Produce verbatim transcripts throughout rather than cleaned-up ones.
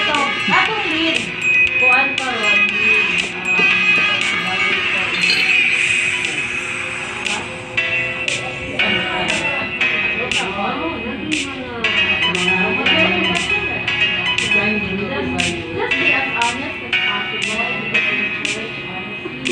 So, atong lead, kuan pa ron, lead, ah, just, just be as honest as possible because in church, honestly,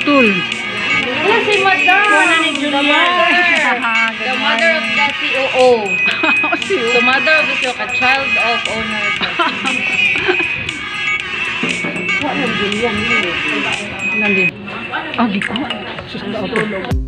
Stool. Wala si Madam. Wala ni Julia. The mother. The mother of the C O O. C O O. So, mother of the C O O, ka child of owners. Wala ni Julia. Nandun. Ah, di ko. Sus, dapat.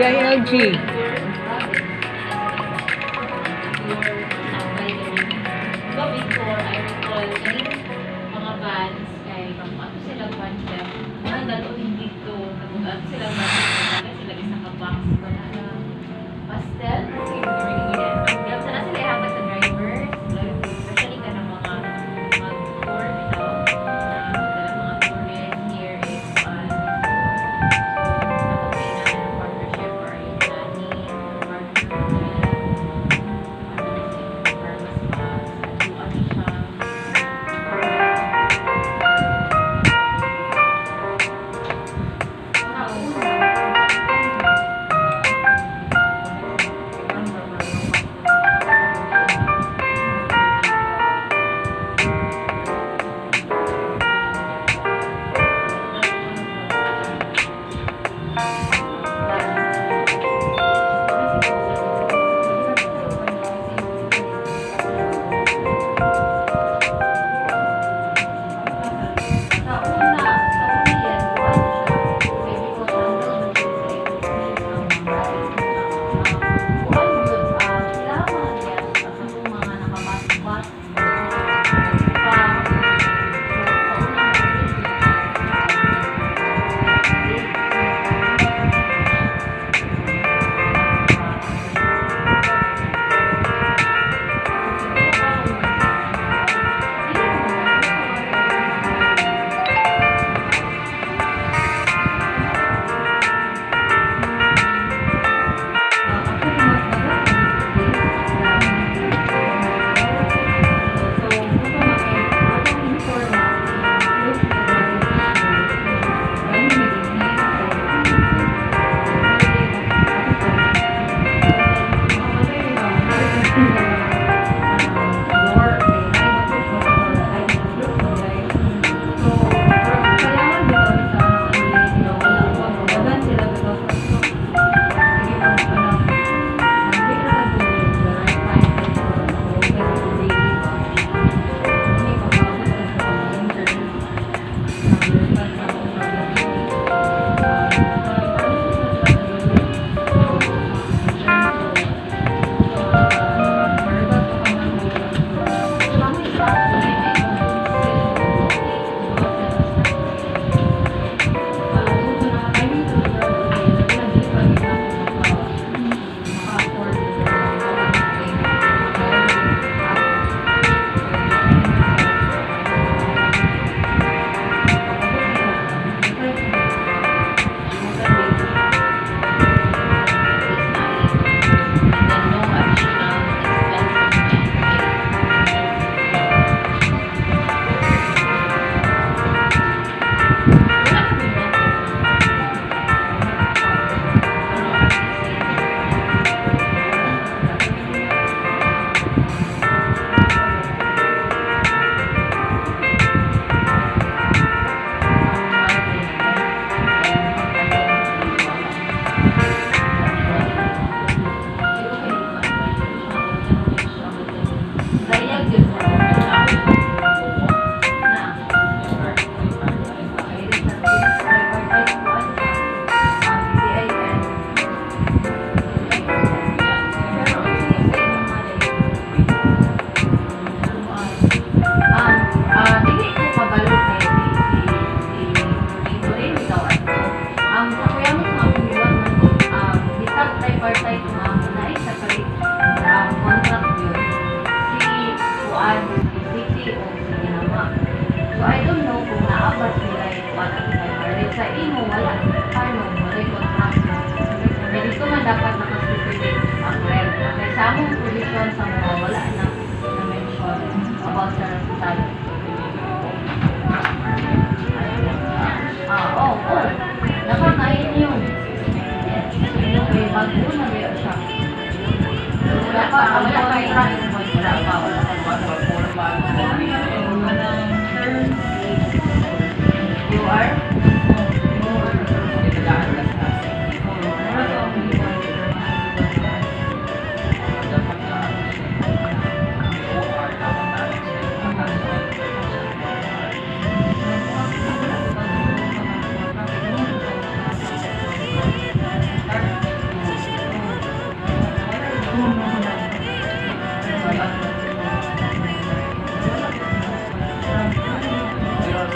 Kaya yung L G. Before, I recall, kaning mga vans, kay pag-ato sila van, mga dalo, hindi to, nag-ato sila van, sila isa ka box, wala na. Pastel? Sige, sige, sige. Ang grab sana sila ihatag sa driver. Especially ka ng mga mag-tour, you know, na magdala mga tourist here is, uh, okay na ng partnership or yung planning, partnership, ano, para mas ma-, ano siya.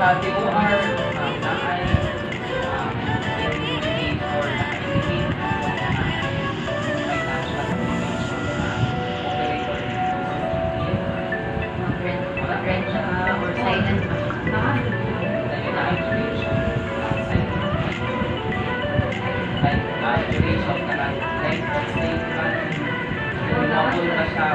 Sa T O R, um, na ay, um, indicate or naka-indicate na po ang financial obligation na operator dito sa C P F. Mag-rent, mag-rent siya or silent ba siya? Dahil na-activation, uh, silent. Like, na-activation ka na, like, statement, kung na-pull na siya,